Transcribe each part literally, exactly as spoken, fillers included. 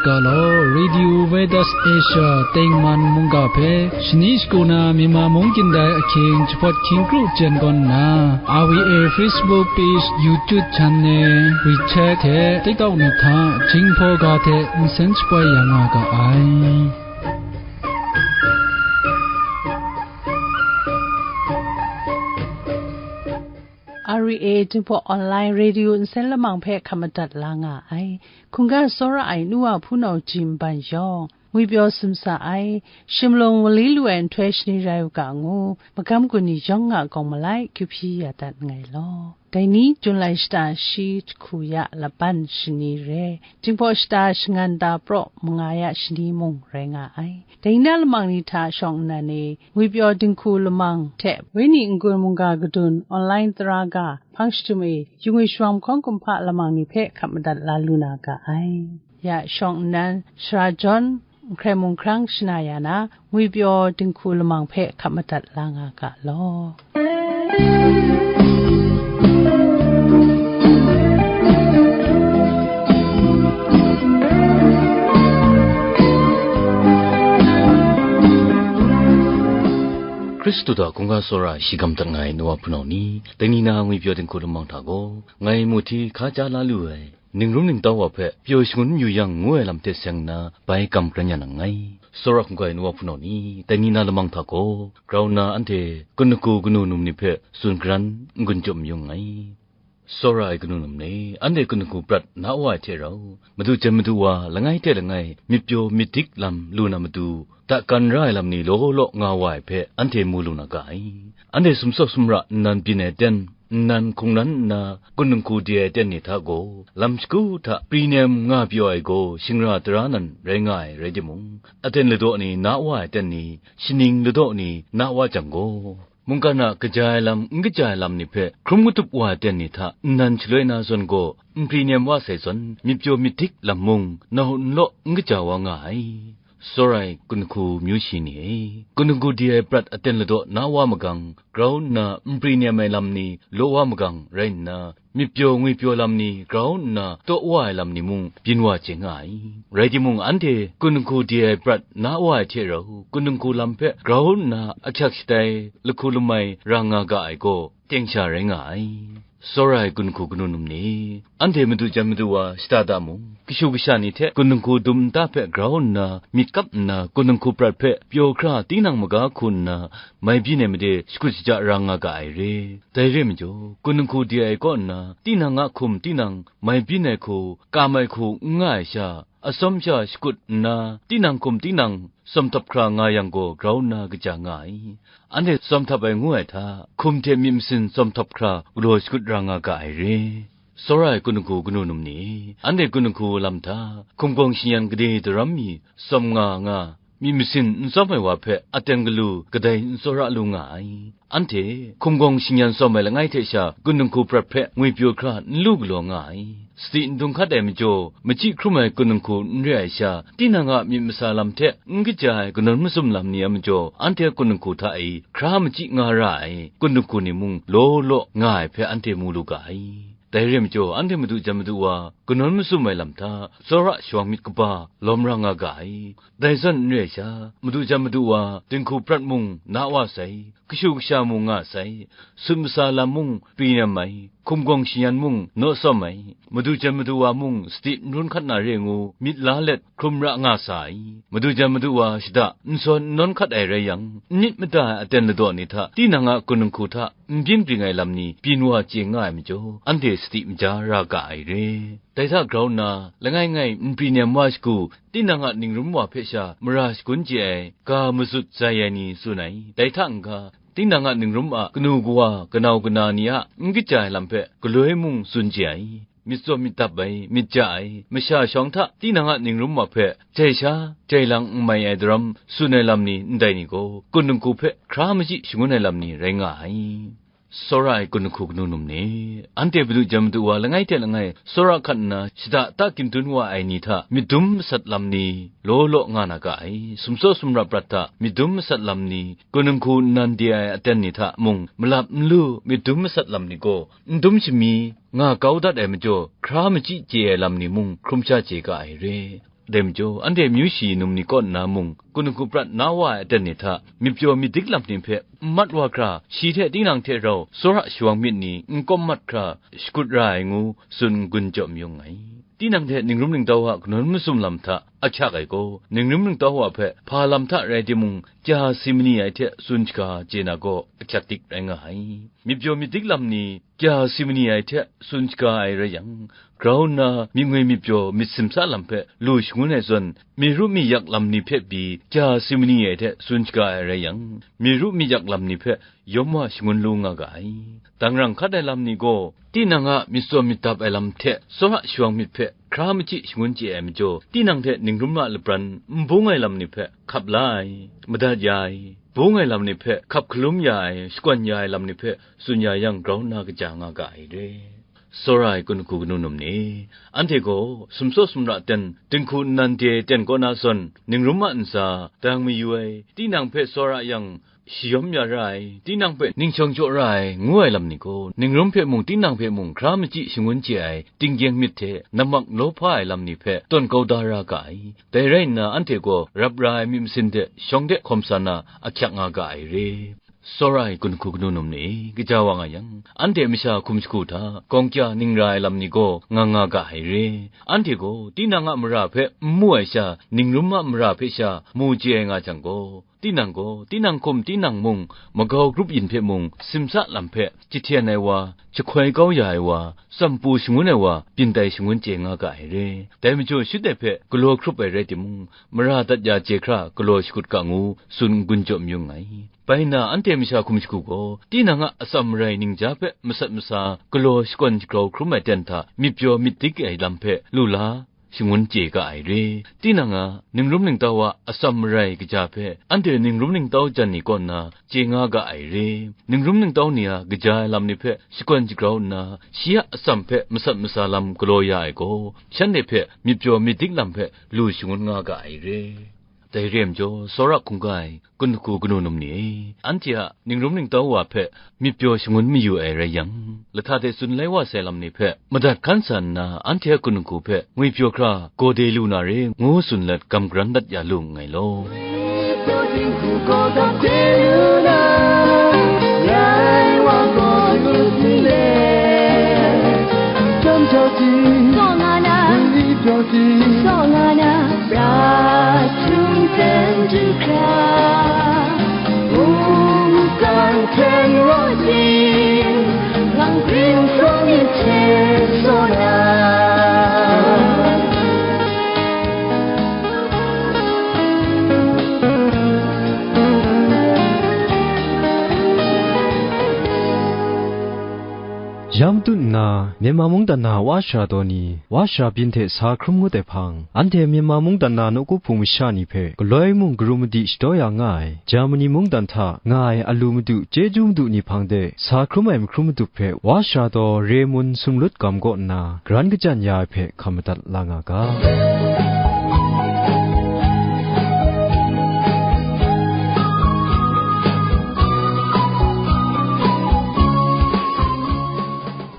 Galaw, Radio Veritas Asia tengman mungga hpe shani shagu na Myanmar mung kyindai ahkying jahpawt hkying kru jen gawn nna, R V A Facebook page, YouTube channel, WeChat hte TikTok ni hta Jinghpaw ga hte nsen shapoi ya nga ga ai. R V A Jinghpaw Online Radio nsen lamang hpe hkap madat la nga ai. Hkungga tsawra ai nu wa hpunau ji nban yawng, ngwipyaw sumsa ai, shimlung mali lu ai nhtoi shani rai u ga ngu, magam gun ni yawng a gawng malai kyu hpyi ya dat nngai law. Dai ni, Jun lai shata shi hku ya laban shani re, Jinghpaw shata shangan da praw manga ya shani mung rai nga ai. Dai ni na lamang ni hta shawng nnan e, ngwipyaw dinghku lamang hte wenyi n-gun mungga kadun online tara ga hpang shadum e, yu ngwi shawng mahkawng kumhpa lamang ni hpe hkap madat la lu na ga ai. Ya shawng nnan, sara jawn, n hkrai mung hkrang shana ya na, ngwipyaw dinghku lamang hpe hkap madat la nga ga law. Hkristu hta hkungga tsawra ai shi gam dat nga ai nu wa hpunau ni, dai ni na ngwipyaw dinghku lamang hta gaw, ngai mu hti hka ja la lu ai, ningrum ningtau wa hpe pyaw shangun yu yang ngu ai lam hte seng nna, bai kam karen ya nang nngai. Tsawra hkungga ai nu wa hpunau ni, dai ni na lamang hta gaw, grau nna anhte kun hku kanu num ni hpe tsun garan n-gun chyum mayung nngai. Tsawra ai kanu num ni, anhte kun hku prat na wa ai hte rau, Madu jan Madu wa langai hte langai myit pyaw myit dik lam lu na matu, dakan ra ai lam ni law law nga wa ai hpe anhte mu lu na ga ai. Anhte sumsaw sumra nnan byin ai aten, nnan hkungran nna kun hku di ai aten ni hta gaw, lam shagu hta pri nem nga pyaw ai gaw shingra tara nan rai nga ai rai timung, aten ladaw ni na wa ai aten ni, shaning ladaw ni na wa jang gaw, mungkan a kaja ai lam, n kaja ai lam ni hpe hkrum katup wa ai aten ni hta nnan shaloi na zawn gaw, n pri nem wa sai zawn, myit pyaw myit dik lam mung, nau nlaw n kaja wa nga ai. Tsawra ai kun hku myu shi ni e, kun hku di ai prat aten ladaw na wa magang, grau nna n pri nem ai lam ni law wa magang rai nna, myit pyaw ngwi pyaw lam ni grau nna taw wa ai lam ni mung byin wa chye nga ai. Rai timung, anhte kun hku di ai prat na wa ai hte rau, kun hku lam hpe grau nna ahkyak shatai lahku lamai ra nga ga ai gaw, teng sha rai nga ai. Tsawra ai kun hku kanu num ni, anhte Madu jan Madu wa shada da mung, kashu kasha ni hte kun hku dum nta hpe grau nna myit kap nna kun hku prat hpe pyaw hkra tinang maga hku nna mai byin ai made shakut shaja ra nga ga ai re. Dai re majaw, kun hku di ai kaw nna, tinang a hkum tinang mai byin ai hku, kam ai hku n nga ai sha, atsawm sha shakut nna, tinang hkum tinang tsawm htap hkra nga yang gaw, grau nna kaja nga ai. Anhte tsawm htap ai ngu ai hta, hkum hte myit masin tsawm htap hkra galaw shakut ra nga ga ai re. Tsawra ai kun hku kanu num ni, anhte kun hku lam hta, hkum gawng shingyan gade daram mi tsawm nga nga, myit masin n tsawm ai wa hpe aten galu kadai n tsawra lu nga ai. Anhte hkum gawng shingyan tsawm ai langai hte sha, kun hku prat hpe ngwi pyaw hkra n lu galaw nga ai. Sadi n dung hkat ai majaw, machyi hkrum ai kun hku n re ai sha, tinang a myit masa lam hte n kaja ai kanawn masum lam ni a majaw, anhte kun hku hta e hkra machyi nga ra ai kun hku ni mung law law nga ai hpe anhte mu lu ga ai. Dai re majaw, anhte Madu jan Madu wa kanawn masum ai lam hta, tsawra shawang myit kaba lawm ra nga ga ai. Dai zawn n re ai sha, Madu jan Madu wa dinghku prat mung na wa sai, kashu kasha mung nga sai, sut masa lam mung pri nem ai, hkum gawng shingyan mung naw tsawm ai, Madu jan Madu wa mung sadi n run hkat na re ngu myit la let hkrum ra nga sa ai. Madu jan Madu wa shada n sawn n nawn hkat ai rai yang, n myit mada ai aten ladaw ni hta, tinang a kun hku hta n byin bring ai lam ni byin wa chye nga ai majaw, anhte sadi maja ra ga ai re. Dai hta grau nna, langai ngai n pri nem wa shagu, tinang a ningrum wa hpe sha mara shagun chye ai, ga mazut zai ai ni tsun ai. Dai hta n-ga, tinang a ningrum a kanu kawa, kanau kana ni a n kaja ai lam hpe galoi mung tsun chye ai. Myit tsaw myit dap ai, myit ja ai, masha shawng hta tinang a ningrum wa hpe jai sha, jai lang n mai ai daram tsun ai lam ni ndai ni gaw, kun hku hpe hkra machyi shangun ai lam ni rai nga ai. Tsawra ai kun hku kanu num ni, anhte Madu jan Madu wa langai hte langai tsawra hkat nna shada ta kintun wa ai ni hta myit dum masat lam ni law law nga na ga ai. Sumsaw sumra prat hta myit dum masat lam ni, kun hku nnan de ai aten ni hta mung malap n lu myit dum masat lam ni gaw, n dum shami nga kau dat ai majaw, hkra machyi chye ai lam ni mung hkrum sha chye ga ai re. Dai majaw, anhte amyu shayi num ni kaw nna mung, kun hku prat na wa ai aten ni hta, myit pyaw myit dik lam ni hpe n mat wa hkra, shi hte tinang hte rau tsawra shawang myit ni n kawm mat hkra, shakut ra ai ngu, tsun n-gun jaw mayung ai. Tinang hte ningrum ningtau a kanawn masum lam hta ahkyak ai gaw, ningrum ningtau wa hpe hpa lam hta rai timung, kya si mani ai hte tsun shaga chye na gaw, ahkyak dik rai nga ai. Myit pyaw myit dik lam ni kya si mani ai hte tsun shaga ai rai yang, grau nna myit ngwi myit pyaw myit simsa lam hpe lu shangun ai zawn, myi ru myi yak lam ni hpe pyi kya si mani ai hte tsun shaga ai rai yang, myi ru myi yak lam ni hpe yawm wa shangun lu nga ga ai. Dangrang hkat ai lam ni gaw, tinang a myit tsaw myit dap ai lam hte tsawra shawang myit hpe hkra machyi shangun chye ai majaw, tinang hte ningrum a lapran n bung ai lam ni hpe hkap la ai, madat ya ai, bung ai lam ni hpe hkap hkalum ya ai, shakawn ya ai lam ni hpe tsun ya yang grau nna kaja nga ga ai re. Tsawra ai kun hku kanu num ni, anhte gaw sumsaw sumra ten, dinghku nnan de ten kaw na zawn, ningrum a ntsa, dang mayu ai, tinang hpe tsawra yang, shayawm ya ra ai, tinang hpe ning shawng jaw ra ai, ngu ai lam ni gaw, ningrum hpe mung, tinang hpe mung, hkra machyi shangun chye ai, tinggyeng myit hte nammak nawhpa ai lam ni hpe tawn kau da ra ga ai. Dai rai nna, anhte gaw rap ra ai myit masin hte shawng de hkawm sa na ahkyak nga ga ai re. Tsawra ai kun hku kanu num ni, kaja wa nga yang, anhte masha hkum shagu hta gawng kya ning ra ai lam ni gaw nga nga ga ai re. Anhte gaw tinang a mara hpe n mu ai sha, ningrum a mara hpe sha mu chye ai nga jang gaw, tinang gaw, tinang hkum tinang mung, magau grup yin hpe mung, simsa lam hpe jahten ai wa, jahkoi kau ya ai wa, tsampu shangun ai wa, byin tai shangun chye nga ga ai re. Dai majaw shut ai hpe galaw hkrup ai rai timung, mara dat ya chye hkra galaw shakut ga ngu, tsun n-gun jaw mayung ai. Bai nna, anhte masha hkum shagu gaw, tinang a atsam marai ningja hpe masat masa galaw shakawn shagrau hkrum ai ten hta myit pyaw myit dik ai lam hpe lu la, shangun chye ga ai re. Tinang a ningrum ningtau a atsam marai kaja hpe, anhte ningrum ningtau jan ni kaw nna chye nga ga ai re. Ningrum ningtau ni a kaja ai lam ni hpe shakawn shagrau nna, shi a atsam hpe masat masa lam galaw ya ai gaw, shanhte hpe myit pyaw myit dik lam hpe lu shangun nga ga ai re. Dai re ai majaw, tsawra hkungga ai, kun hku kanu num ni e, anhte a ningrum ningtau wa hpe myit pyaw shangun mayu ai rai yang, lahta hte tsun lai wa sai lam ni hpe madat hkan sa nna, anhte a kun hku hpe ngwi pyaw hkra gawde lu na re, ngu tsun let gam garan dat ya lu nngai law. Ya matut nna, Myanmar mungdan na wa sara daw ni, wa sara byin hte sa hkrum ngut ai hpang, anhte Myanmar mungdan na nawku hpung masha ni hpe galoi mung karum madi shadaw ya nga ai, Germany mungdan hta nga ai alu madu, chyeju madu ni hpang de sa hkrum ai mahkrum madup hpe, wa sara daw Raymond Sumlut Gam kaw nna, garan kajan ya ai hpe hkam madat la nga ga.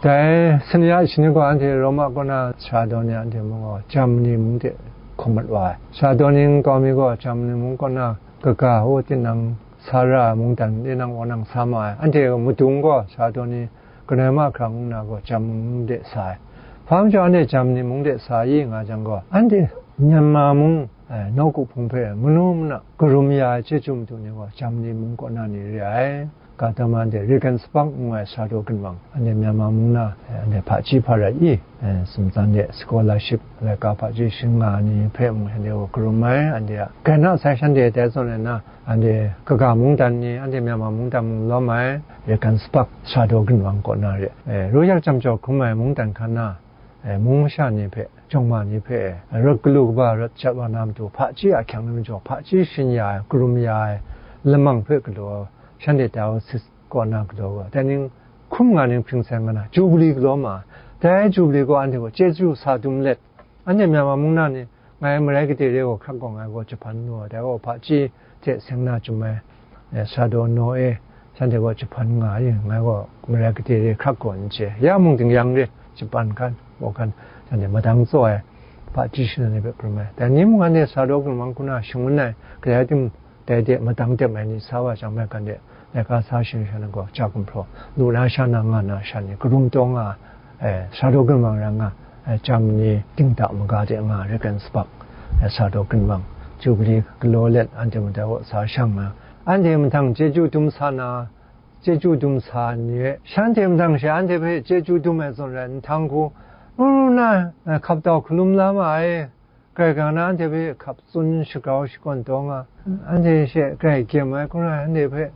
Dai sani ya shani gaw anhte Roma kaw na sara daw ni anhte mung gaw Germany mung de hkawm mat wa ai. Sara daw ni nkau mi gaw Germany mung kaw na kaga, o, tinang Sara mungdan tinang wonang sa ma ai. Anhte mudung gaw sara daw ni kanoi mahkra ngu na gaw Germany mung de sa ai. Hpa majaw anhte Germany mung de sa yi nga jang gaw, anhte Myanmar mung, eh, nawku hpung hpe manu mana karum ya ai chyeju madu ni gaw Germany mung kaw na ni re ai. Ga tam anhte Regensburg ngu ai sara daw ginwang, anhte Myanmar mung na, eh, anhte hpaji hparai i, eh, sumtsan de scholarship laika hpaji shin nga ai ni hpe mung shanhte gaw karum ai, anhte a. Grai na sai shanhte dai zawn rai nna, anhte kaga mungdan ni, anhte Myanmar mungdan mung lawm ai, Regensburg sara daw ginwang kaw na re, eh, Royal Jamjaw Hkrum ai mungdan hkan na, eh, mung masha ni hpe, jawng ma ni hpe, eh, rawt galu kaba rawt jat wa na matu, hpaji ahkyang ni majaw, hpaji shin ya ai, karum ya ai, lamang hpe galaw, shanhte diocese kaw na galaw ga, dai ning hkrum nga ning hpring sai nga na, Jubili galaw ma ai. Dai Jubili gaw anhte gaw chyeju sa dum let, anhte Myanmar mung na ni, ngai marai gade re gaw hkrak gaw, ngai gaw Japan nu ai, dai gaw hpaji hte seng na chyum ai, eh, sara daw naw e, shanhte gaw Japan nga ai, ngai gaw marai gade re hkrak gaw n chye, ya mung dingyang re, Japan hkan, gaw hkan, shanhte madang tsaw ai, hpaji shalan ni hpe hkrum ai. Dai ni mung anhte sara daw ginwang hku na shangun ai, kadai tim dai de madang dem ai ni sa wa jang me, gande laika sa sharin sha na gaw, ja gumhpraw, lu na sha na nga na sha ni, karum taw nga ai, sara daw ginwang rai nga ai, Germany dingda maga de nga ai Regensburg, eh, sara daw ginwang, Jubilee galaw let anhte mung dai gaw sa shang na, anhte mahtang chyeju dum sa na, chyeju dum sa ni e, shanhte mahtang she anhte hpe chyeju dum ai zawn rai nhtang hku, ngu ngu na, eh, hkap dau hkalum la ma ai. Karai Kasang na anhte hpe hkap tsun shagrau shakawn taw nga, anhte she grai gyem ai hkrum ai, anhte hpe,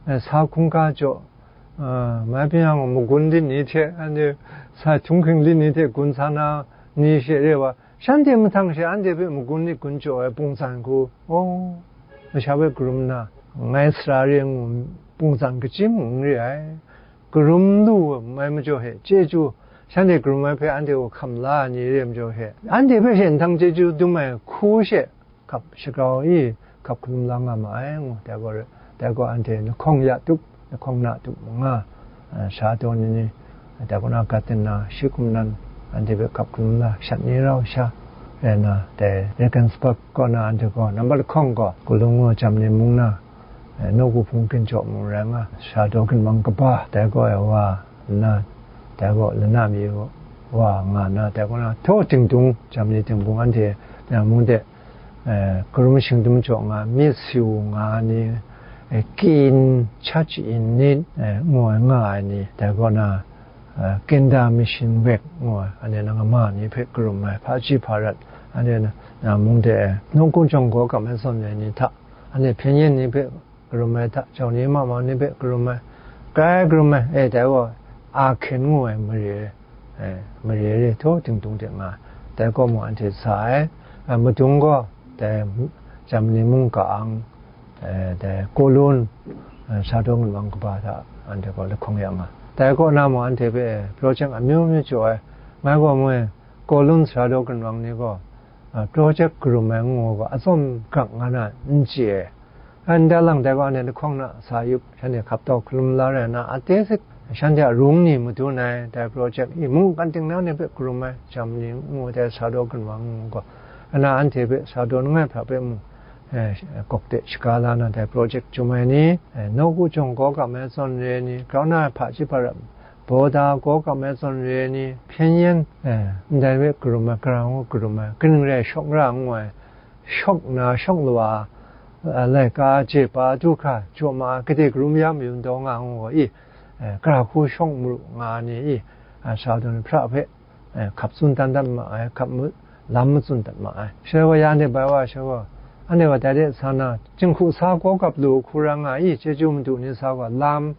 eh, sa hkungga jaw, eh, mai byang magun lit ni hte, anhte sa htunghking lit ni hte gun sa na ni she re wa, shanhte mahtang she anhte hpe magun lit gun jaw ai pungzan hku, oh, masha hpe karum na, ngai sara re ngu pungzan kaji mung n re ai. Karum lu ai majaw he, chyeju, shanhte karum ai hpe anhte gaw hkam la ai ni re ai majaw he, anhte hpe she nhtang chyeju dum ai hku she hkap shagrau i, hkap hkalum la nga ma ai, ngu, dai gaw, dai gaw anhte lahkawng ya tup, lahkawng na tup nga, eh, sara daw ni ni, dai kaw na gat nna, shi hkum nan, anhte hpe hkap hkalum la, shat ni rau sha, rai nna, dai Regensburg kaw na anhte gaw, nambat lahkawng gaw, Cologne ngu Germany mung na, eh, nawku hpung ginjaw mung rai nga, sara daw ginwang kaba, dai gaw ai wa nna, dai gaw lana mi wa nga nna, dai gaw na htaw dingdung, Germany dingdung anhte na mung de, eh, karum shingdum jaw nga, myit siu nga ni, eh, Kin, Church in nit, eh, ngu ai nga ai ni, dai gaw na, eh, Kinder Mission Weg ngu ai, anhte na nga ma ni hpe karum ai, hpaji hparat, anhte na, na mung de, nawku jawng gaw kam ai zawn ai ni hta, anhte hpyen yin ni hpe karum ai hta, jau ni mama ni hpe karum ai, grai karum ai, e, dai gaw Aachen ngu ai mare, e, mare re htaw dingdung de nga ai, dai kaw mung anhte sa ai, e, madung gaw, dai Germany mung ka ang, e, dai Cologne, e, sara daw ginwang kaba hta, anhte gaw lahkawng ya nga, dai kaw na mung anhte hpe, e, project amyu myu jaw ai, ngai gaw mung, e, Cologne sara daw ginwang ni gaw, a, project karum ai ngu gaw, atsawm gak nga na n chye ai. Ndai lang dai gaw, anhte lahkawng na sa yup, shanhte hkap dau hkalum la rai na, a teng sik shanhte a rung ni madun ai, dai project i mungkan ting na ni hpe karum ai, Germany ngu dai sara daw ginwang ngu gaw, ana anhte hpe sara daw langai hpra hpe mung, eh, gawk de shaga la na, dai project chyum ai ni, eh, nawku jawng gaw kam ai zawn re ni, grau na hpaji hparat, Bawda gaw kam ai zawn re ni, hpyen yen, eh, ndai hpe karum ai, gara ngu karum ai, kaning rai shawk ra ngu ai, shawk na shawk lawa, eh, laika je pa du hkra jaw ma ai, gade karum ya mayu ndaw nga ngu gaw i, eh, gara hku shawk maru nga ni i, eh, sara daw ni hpra hpe, eh, hkap tsun dan dat ma ai, hkap mu-, lam matsun dat ma ai. Shaloi wa ya anhte bai wa ai shaloi wa, anhte gaw dai de sa na, jinghku sa gaw kap lu hku ra nga i, chyeju madu ni sa gaw lam,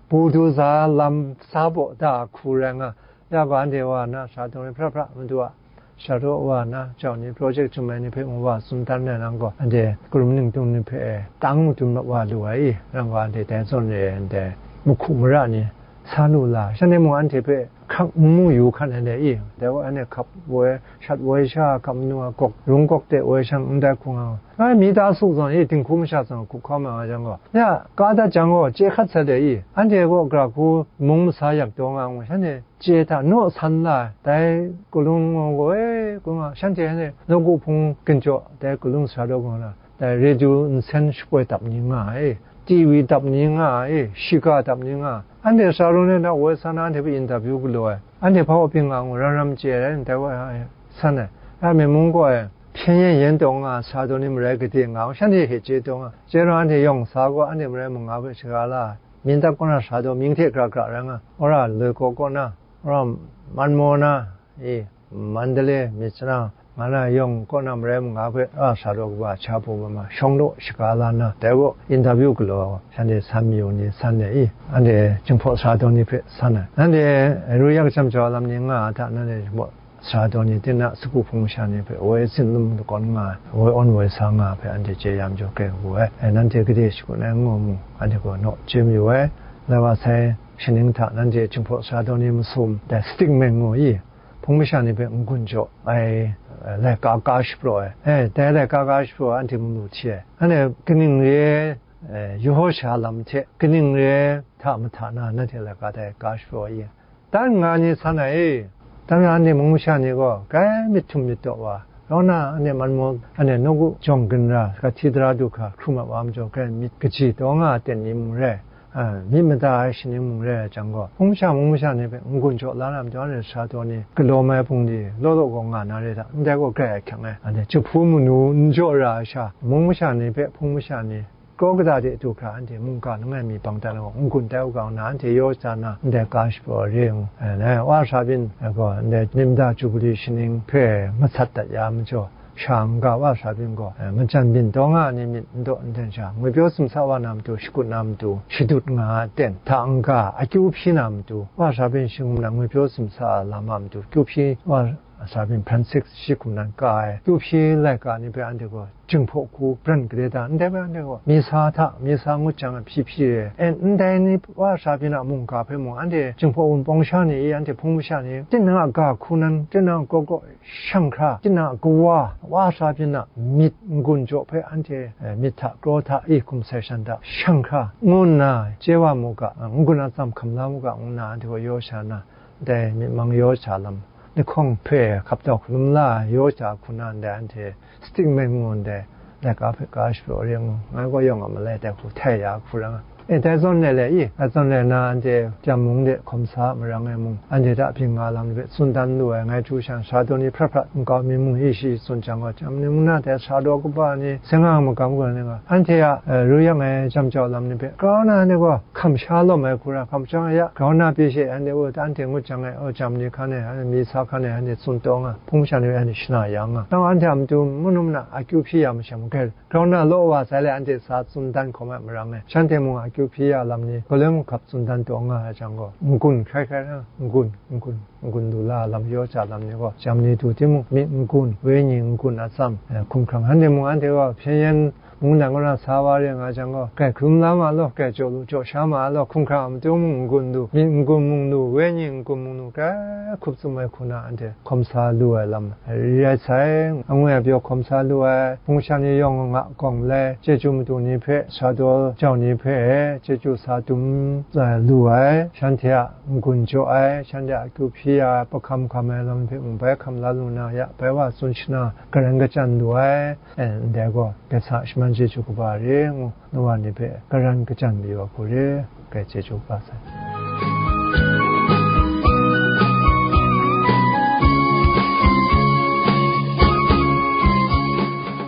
Buduza lam sa baw da hku rai nga, ya gaw anhte wa na sara daw ni hpra hpra Madu a sara daw wa na jau ni project chyum ai ni hpe mung wa tsun dan ai nang gaw, anhte karum ningdung ni hpe tang madun wa lu ai i, nang gaw anhte dai zawn re ai, anhte mahku mara ni sa lu la, shanhte mung anhte hpe hkak n mu yu hkan ai le i, dai gaw anhte hkap woi, shat woi sha, hkap manu a gawk, rung gawk de woi shang, ndai hku nga, ngai mi ta su zawn i, dinghku masha zawn hkup hkau ma nga jang gaw, ya, ka dat jang gaw, chye hkat sat ai i, anhte gaw gara hku mung masa yak taw nga ngu, shanhte chye hta naw san la ai, dai Cologne gaw, e, Cologne a, shanhte, shanhte nawku hpung ginjaw, dai Cologne sara daw gaw na, dai radio nsen shapoi dap ni nga ai, T V dap ni nga ai, shiga dap ni nga ai. Anhte sara daw ni na woi sa na, anhte hpe interview galaw ai, anhte hpa wa pyi nga ngu, ram ram chye ai, ndai wa, e, san ai. A me mung gaw, e, hpyen yen yen taw nga, sara daw ni marai gade nga, shanhte hte chye taw nga, chye rau anhte yawng sa gaw, anhte marai manga hpe shaga la ai. Mindat kaw na sara daw mying hte gara gara rai nga, wora Loikaw kaw na, wora Manmaw na, e, Mandalay, Myitkyina, nga na yawng kaw na marai manga hpe, a, sara daw kaba cha pru ma ma, shawng law shaga la nna, dai gaw interview galaw ai, shanhte san mayu ni san le i, anhte Jinghpaw sara daw ni hpe san ai. Nanhte ru ya kachyam jau ai lam ni nga a hta, nanhte Jinghpaw sara daw ni, tinang sagu hpung masha ni hpe woi tsin lum lakawn nga ai, woi awn woi sa nga ai hpe anhte chye ya majaw, grai kabu ai. E, nanhte gade shangun ai ngu mu, anhte gaw naw chye mayu ai. Lai wa sai, shaning hta nanhte Jinghpaw sara daw ni masum, dai statement ngu i, hpung masha ni hpe n-gun jaw ai, e, laika ka shapraw ai. E, dai laika ka shapraw ai, anhte mung lu hti ai. Anhte kaning re ai, e, Yawhawsha lam hte kaning re ai hta mahta na, nanhte laika dai ka shapraw ai i? Dan nga ni san ai e, Dang yang anhte mung masha ni gaw grai myit htum myit daw wa, rau na anhte man maw, anhte nawku jawng ginra, kahtidra du hkra hkrum ai wa majaw, grai myit kaji taw nga ai aten ni mung rai, a, myit mada ai shaning mung rai ai jang gaw, hpung masha mung masha ni hpe n-gun jaw la na majaw, anhte sara daw ni galaw mai hpung di law law gaw nga na re hta, ndai gaw grai ahkyang e, anhte jahpu manu n jaw ra ai sha, mung masha ni hpe hpung masha ni kraw kata de du hkra anhte mungga langai mi bang dan ai gaw, n-gun tai u ga nna, anhte yaw ja nna, ndai ga shapraw re ngu, eh, wa Rabin gaw, ndai Nimda Jubili shaning hpe masat dat ya majaw, sha n-ga wa Rabin gaw, eh, majan byin taw nga ai ni myit n daw n ten sha, ngwi pyaw simsa wa na matu, shakut na matu, shadut nga ai aten, hta n-ga akyu hpyi na matu, wa Rabin shangun na ngwi pyaw simsa ai lam a matu, kyu hpyi wa Rabin Francis shi hkum nan ka ai, kyu hpyi laika ni hpe anhte gaw, Jinghpaw hku pran gade da, ndai bai anhte gaw, misa hta, misa ngut jang ai hpyi hpyi re, e, ndai ni wa Rabin a mungga hpe mung, anhte Jinghpaw Wunpawng sha ni i, anhte hpung masha ni, tinang a ga hku nan, tinang a gaw gaw shang hkra, tinang a kawa, wa Rabin a myit n-gun jaw hpe anhte, e, myit hta, kraw hta, i hkum sai shan hta shang hkra, ngu nna, chye wa mu ga, n-gun atsam hkam la mu ga, ngu nna anhte gaw yaw sha nna, dai myit mang yaw sha lam, lahkawng hpe hkap tau hkalum la yaw sha hku na, ndai anhte statement ngu ndai, laika hpe ga shapraw re ngu, ngai gaw yawng a malai dai hku htai ya hku ra nga. E, dai zawn le le i, dai zawn le na anhte Jam mung de hkawm sa a marang e mung, anhte hta byin nga lam ni hpe tsun dan lu ai, ngai htu shang, sara daw ni hprat hprat nkau mi mung i shi tsun jang gaw, Jam ni mung na dai sara daw kaba ni, seng nga magam gaw ni nga, anhte a, e, ru yang ai jam jau lam ni hpe, grau na ni gaw, hkam sha lawm ai hku ra, hkam sha ya, grau na pyi she, anhte, o, anhte ngut jang e, o, Jam ni hkan e, anhte mi sa hkan e, anhte tsun taw nga, hpung sha ni hpe anhte shana ya nga. Nang anhte a matu manu mana akyu hpyi ya masha mung, grai grau na law wa sai le, anhte sa tsun dan hkawm ai marang e, shanhte mung akyu hpyi ya lam ni, galoi mung hkap tsun dan taw nga ai jang gaw, n-gun hkrai hkrai na, n-gun, n-gun, n-gun lu la lam, yaw ja lam ni gaw, Jam ni du timung, myit n-gun, wenyi n-gun atsam, e, hkum hkrang, anhte mung anhte gaw, hpyen yen, mung dan kaw na sa wa re nga jang gaw, grai hkrum la ma law, grai jaw lu jaw sha ma law, hkum hkrang a matu mung n-gun lu, myit n-gun mung lu, wenyi n-gun mung lu, grai hkup tsun ai hku na anhte hkawm sa lu ai lam rai sai, angwi a pyaw hkawm sa lu ai, hpung sha ni yawng nga gawng lai, chyeju matu ni hpe, sara daw jau ni hpe, chyeju sa dum, eh, lu ai, shanhte a n-gun jaw ai, shanhte a akyu hpyi ai, pahkam hkam ai lam hpe mung bai hkam la lu na ya, bai wa tsun shana, garan kachyan lu ai, eh, ndai gaw, Kasa shaman chyeju kaba re ngu, nu wa ni hpe garan kachyan mayu ai hku re, grai chyeju kaba sai.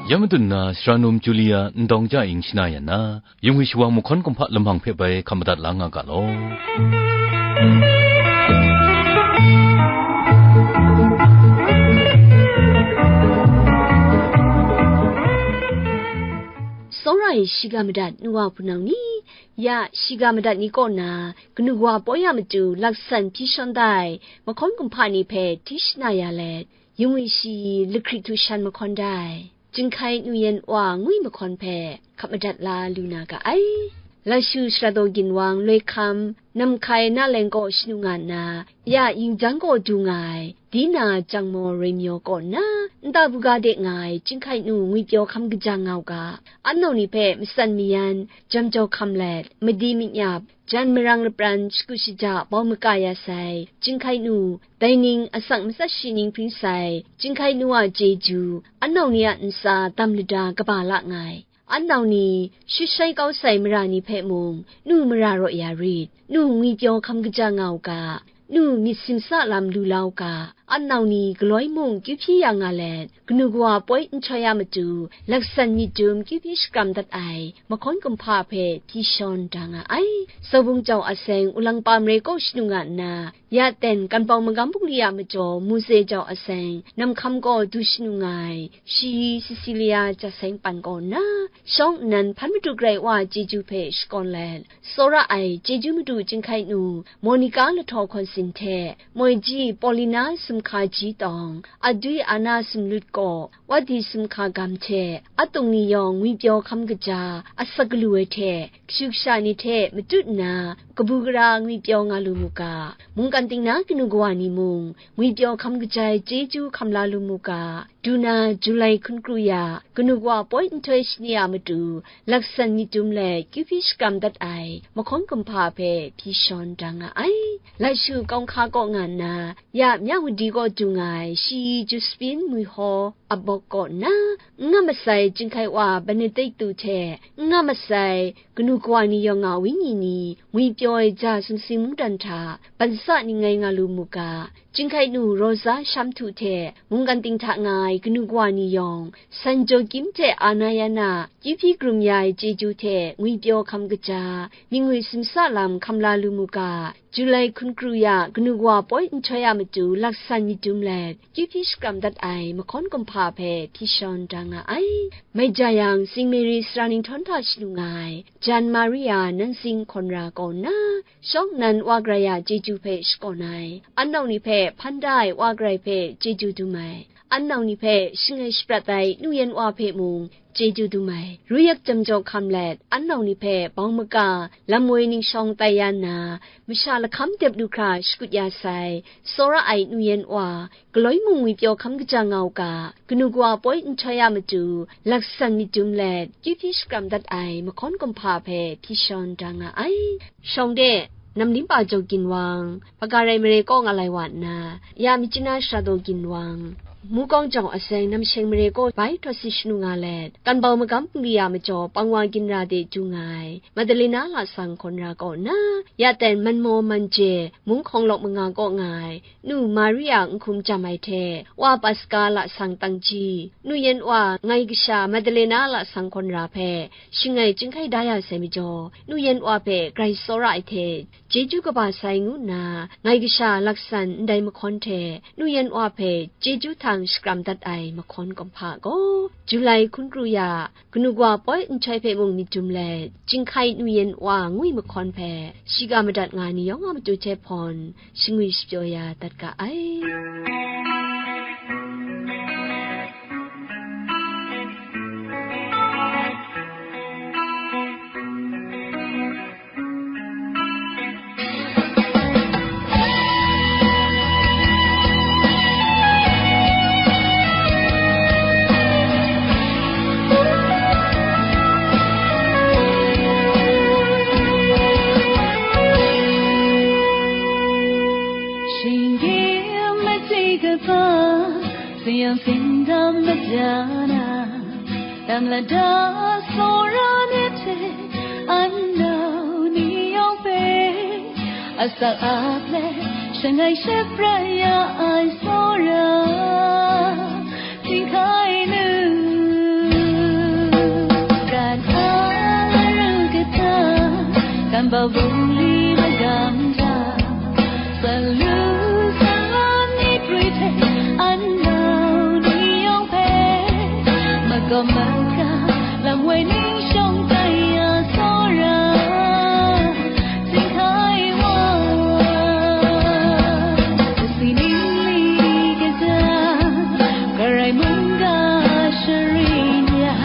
Ya madun na, Sara Num Julia Ndawng Ja Ing shana yan na, Yungwi shawang mahkawn kumhpa lamang hpe bai hkam madat la nga ga law. Tsawra e shiga madat nu wa hpunau ni, ya shiga madat ni kaw na kanu kawa poi a matu laksan hpyi shawn da ai mahkawn kumhpa ni hpe hti shana ya let, Yungwi shi lahkri htu shan mahkawn da ai, Chyinghkai Nu Yan Wa ngwi mahkawn hpe hkap madat la lu na ga ai. Lashu Shara Daw Ginwang, Loi Hkam, Namhkai Naleng kaw shanu nga nna, ya Yingjan kaw du nga ai, Dina Jangmaw Roi Myaw kaw nna, nta buga de nga ai Chyinghkai Nu Ngwipyaw Hkam Kaja nga u ga, anau ni hpe matsan mayan, jam jau hkam let, madi myit nyap, jan marang lapran, shakut shaja bau maka ya sai, Chyinghkai Nu, dai ning asak matsat shi ning hpring sai, Chyinghkai Nu a chyeju, anau ni a ntsa dam lada kaba la nga ai. Anau ni, shut shai kau sai mara ni hpe mung, nu mara raw ya rit, nu ngwipyaw hkam kaja nga u ga, nu myit simsa lam lu la u ga, anau ni galoi mung kyu hpyi ya nga let, kanu kawa poi nhtoi a matu, laksan myit dum kyu hpyi shakram dat ai, mahkawn kumhpa hpe hpyi shawn da nga ai. Saubung jau aseng, Ulangpa Mare kaw shanu nga nna, ya ten Kanpawng Magam Bungli a majaw, Muse jau aseng, Namhkam kaw du shanu nga ai, Shi Cecilia Jaseng Pan kaw nna, shawng nnan hpan madu grai wa chyeju hpe shakawn let, tsawra ai chyeju madu Chyinghkai Nu, Monica Lahtaw Hkawnsin hte, moi ji Paulina Sumhka Ji Tawng, adwi ana sumlut kaw, wadi sumhka gam hte, atung ni yawng ngwipyaw hkam kaja, asak galu ai hte, kashu kasha ni hte matut nna, kabu gara ngwipyaw nga lu mu ga, mungkan ting na kanu kawa ni mung, ngwipyaw hkam kaja ai chyeju hkam la lu mu ga, du na, Julai hkun kru ya, kanu kawa poi nhtoi shani a matu, laksan myit dum let, kyu hpyi shakram dat ai, mahkawn kumhpa hpe hpyi shawn da nga ai. Lashu kawng hka kaw nga nna, ya Myakwadi kaw dung ai, Shi Josephine Muihaw a bawk kaw nna, n nga masai Chyinghkai wa Benedictu hte, n nga masai kanu kawa ni yawng a wenyi ni, ngwipyaw ai ja sumsing mungdan hta, bansa ning ngai nga lu mu ga, Chyinghkai nu Rosa Shamhtu hte mungkan ting hta nga ai kanu kawa ni yawng, San Joakim hte Anayana, kyu hpyi krum ya ai chyeju hte ngwipyaw hkam kaja, mingwi simsa lam hkam la lu mu ga, Julai hkun kru ya kanu kawa poi nhtoi a matu laksan myit dum let, kyu hpyi shakram dat ai mahkawn kumhpa hpe hpyi shawn da nga ai. Mai ja yang, Sing Mary sara ninghtawn hta shanu nga ai, Jan Maria Nansing Hkawn Ra kaw nna, shawng nnan Wa Karai a chyeju hpe shakawn ai, an nau ni hpe hpan da ai Wa Karai hpe chyeju dum ai, an nau ni hpe shangai shaprat ai nu yan wa hpe mung chyeju dum ai, ru yak jam jaw hkam let, an nau ni hpe bawng maka lam woi ningshawng tai ya nna, masha lahkam dep lu hkra shakut ya sai, tsawra ai nu yan wa, galoi mung ngwipyaw hkam kaja nga u ga, kanu kawa poi nhtoi a matu, laksan myit dum let, kyu hpyi shakram dat ai mahkawn kumhpa hpe hpyi shawn da nga ai. Shawng de, Namlimpa Jaw Ginwang, Hpagarai mare kaw nga lai wa nna, ya Myitkyina Sharadaw Ginwang, Mukawng Jawng Aseng Namsheng mare kaw bai hkawsi shanu nga let, Kanbau Magam Bungli a majaw pang wa ginra de du nga ai, Madalena Lasang Hkawn Ra kaw nna, ya ten Manmaw Manje, Mung Hkawng Lawk Manga kaw nga ai, nu Maria Nhkum Jam ai hte, wa Paska Lasang Tangji, nu yan wa Ngai Kasha Madalena Lasang Hkawn Ra hpe, shangai chyinghkai da ya sai majaw, nu yan wa hpe grai tsawra ai hte, chyeju kaba sai ngu nna, Ngai Kasha laksan ndai mahkawn hte, nu yan wa hpe chyeju htang shakram dat ai mahkawn kumhpa gaw, Julai hkun kru ya, kanu kawa poi nhtoi hpe mung myit dum let, Chyinghkai nu yan wa ngwi mahkawn hpe, shiga madat nga ni yawng a matu hte hpawn, shangwi shapyaw ya dat ga ai. Shinggyim machyi kaba, tsayang tsindam maja na, dam lada tsawra ni hte, an nau ni yawng hpe, asak ap let, shangai shaprat ya ai tsawra, Chyinghkai nu, pran a ru kata, Kanbau Bungli Magam Jam, salu salam ni prwi hte, an nau ni yawng hpe, magawm maga, lam woi ningshawng tai ya tsawra, Chyinghkai wa, kasi ningli kaja, Karai mungga sharin ya,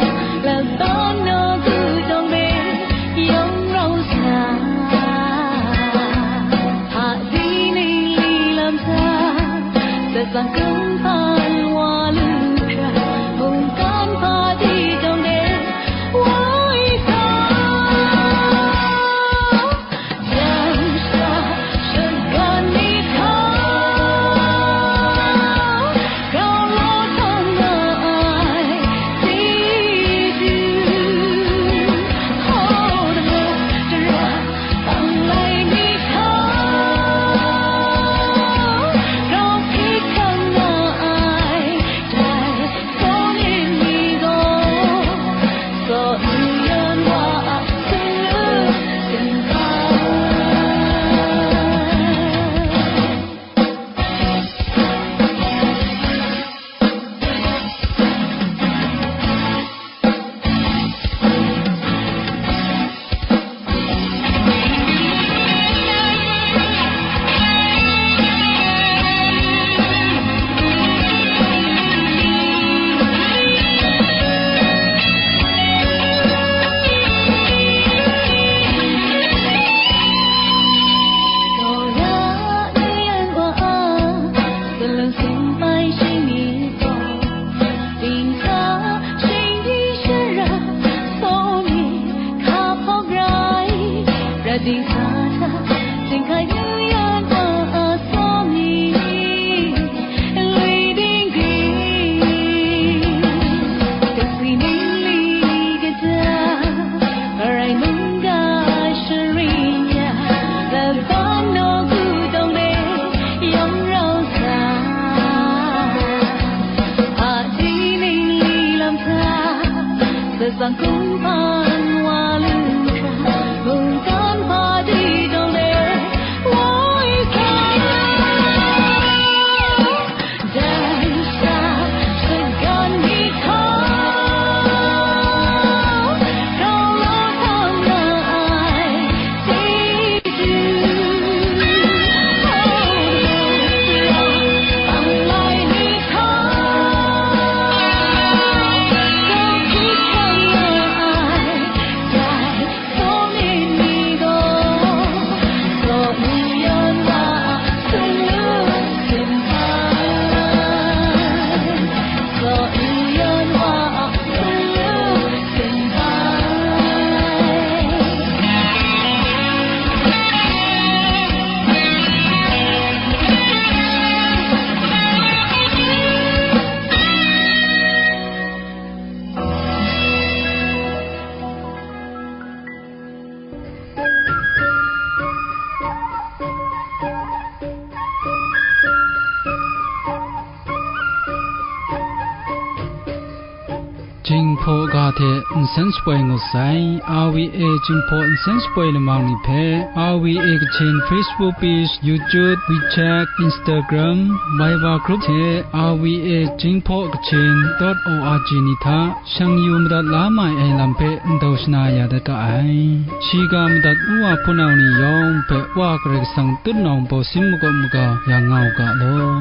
Laban nawku dawng me, yawng rau sa, Zang kungpan wa lu hkra, mungkan hpa di dawng de, woi hkra. Dan sha shagan ni hta, rau law hkam na ai, Jinghpaw ga hte nsen shapoi ngut sai, R V A Jinghpaw nsen shapoi lamang ni hpe, R V A Kachin Facebook page, YouTube, WeChat, Instagram, Viber group hte R V A Jinghpaw Kachin dot O R G ni hta shang yu madat la mai ai lam hpe ndau shana ya dat ga ai. Shiga madat u wa hpunau ni yawng hpe Wa Karai Kasang tutnawng bawsin makawp maga yang nga u ga law.